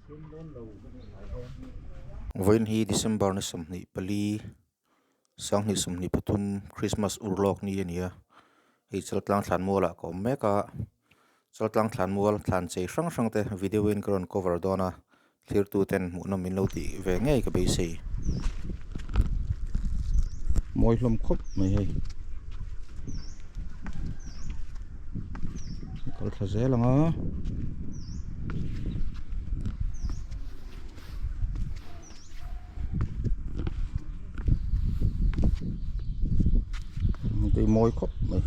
Vawiin hi December ni 24 2023 Christmas urlawk ni a ni a, hei Chaltlang thlanmual ah ka awm mek a, Chaltlang thlanmual thlan chei hrang hrang te video in ka rawn cover dawn a, thlir tu ten hmuhnawm min lo tih ve ngei ka beisei. Mawi hlawm khawp mai hei. Kal thla zel ang a. Tui mawi khawp mai.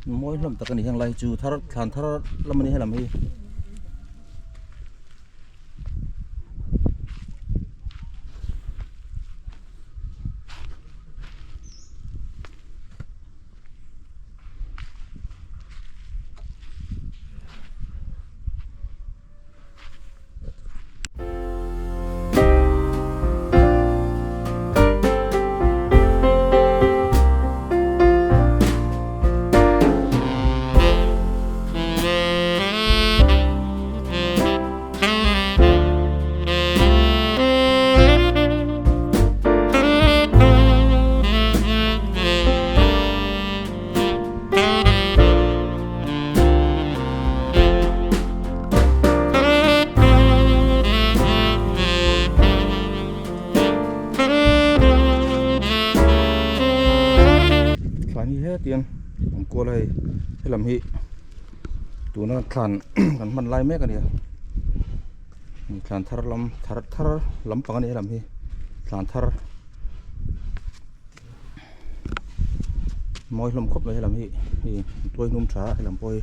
Mawi hlawm tak a ni heng lai hi chu thar thlan thar lam a ni helam hi. Thlan hi hetiang an kual a hei helam hi tuna thlan kan hman lai mek a ni a thlan thar lam thar thar lampang a ni helam hi thlan thar. Mawi hlawm khawp mai helam hi hei tuai hnum tha helam pawh hi.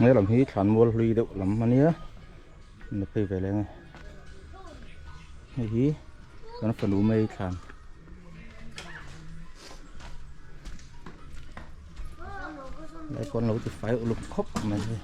He lam hi thlan mual hlui deuh lam a nia an la phei ve leng e hei hi kan fanu mai thlan. Lai pawn lo ti fai uluk khawp mai hei.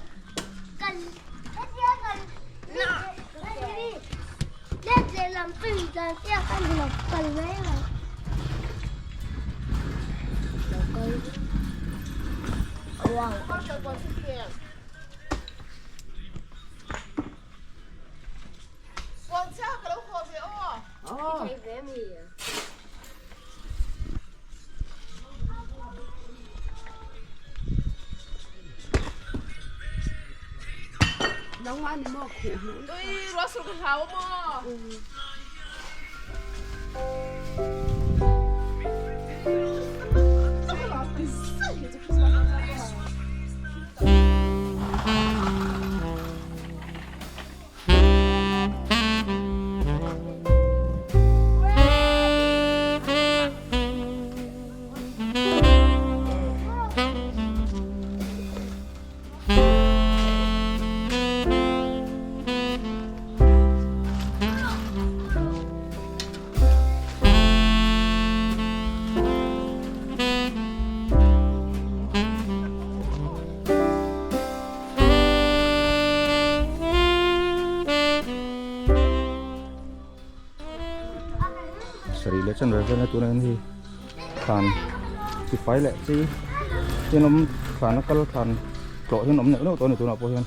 Sarih leh chanve vel a tunah hian hei thlan chi fai leh chi hian awm thlan a kal thlan tlawh hian awm neuh neuh tawh a ni tunah pawh hian.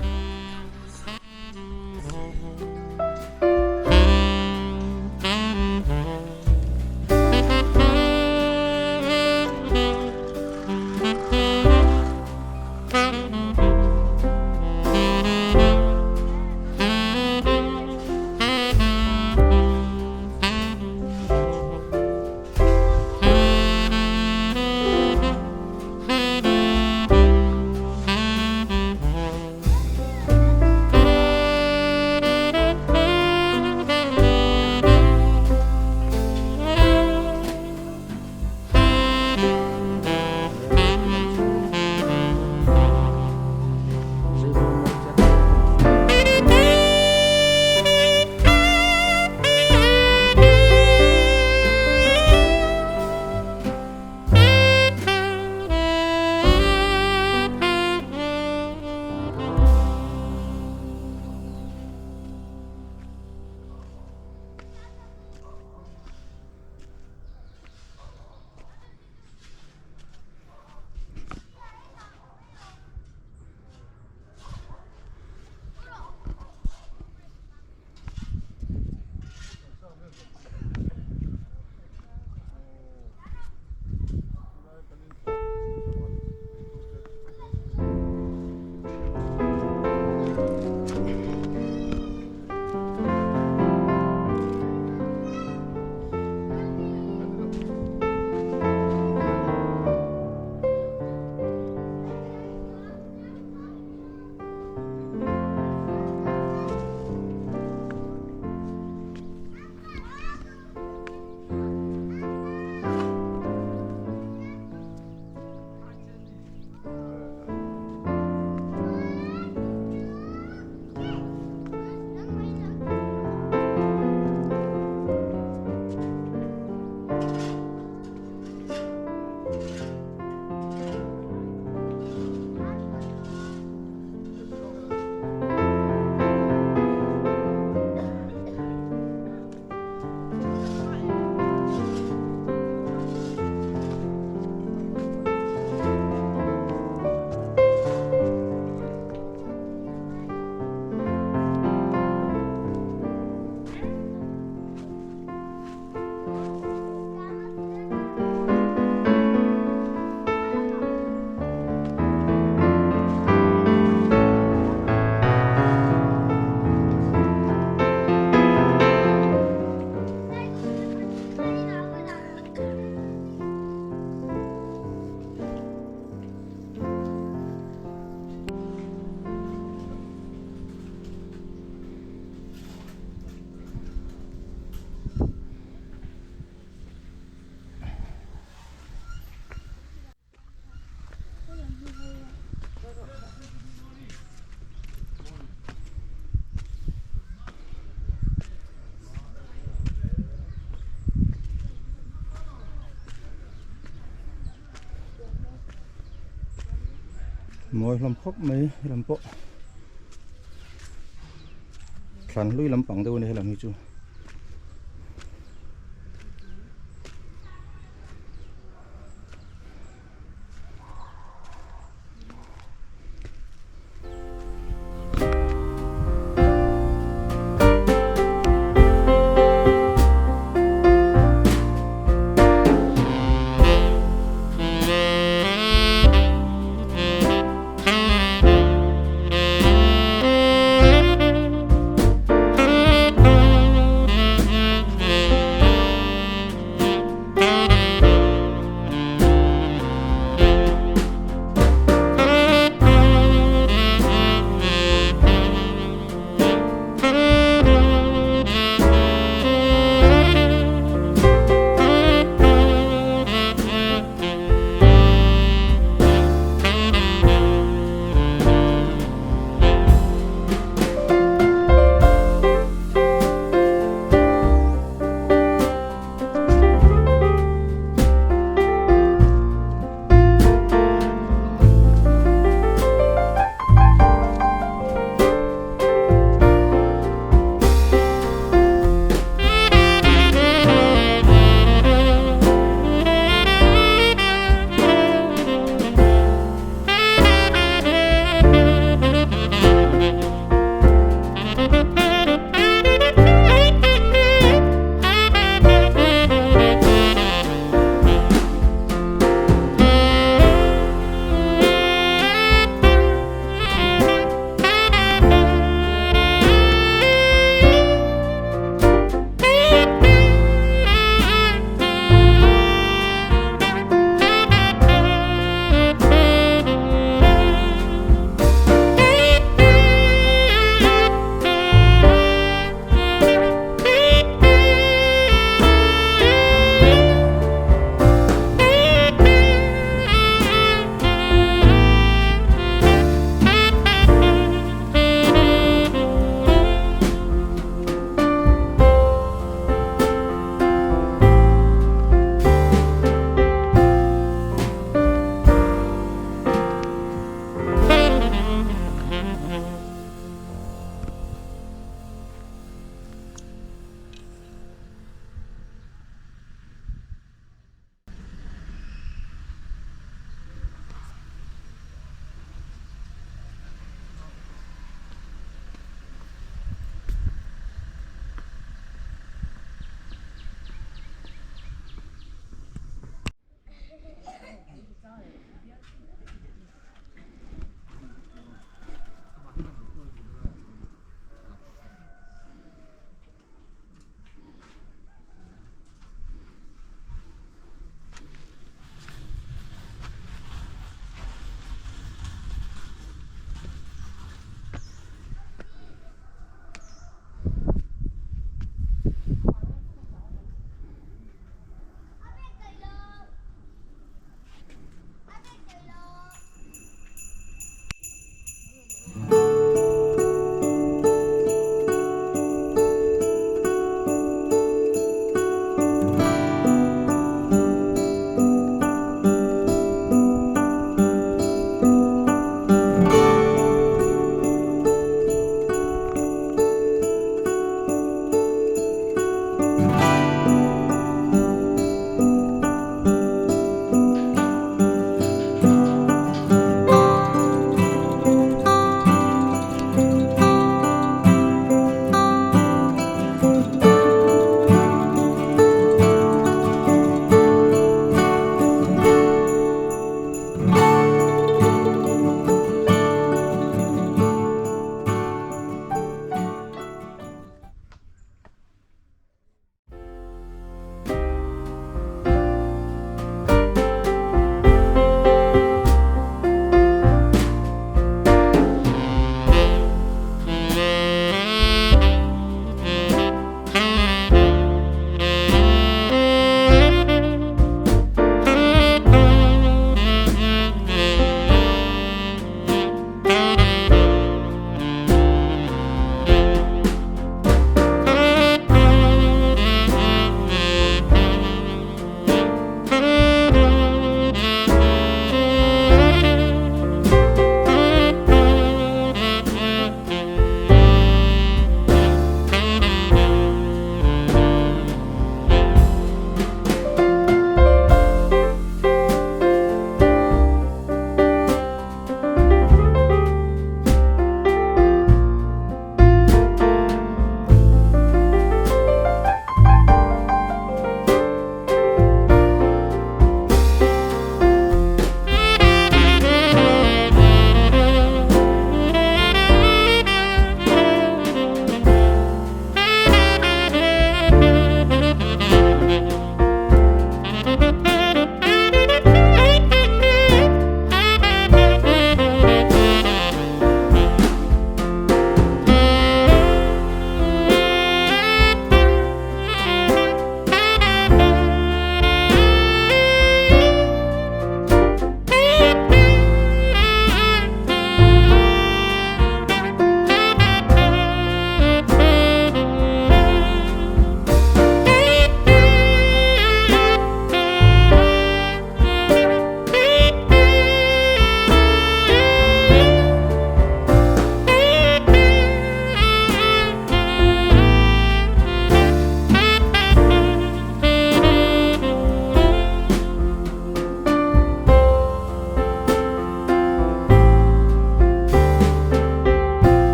Mawi hlawm khawp mai helam pawh thlan hlui lampang deuh a ni helam hi chu.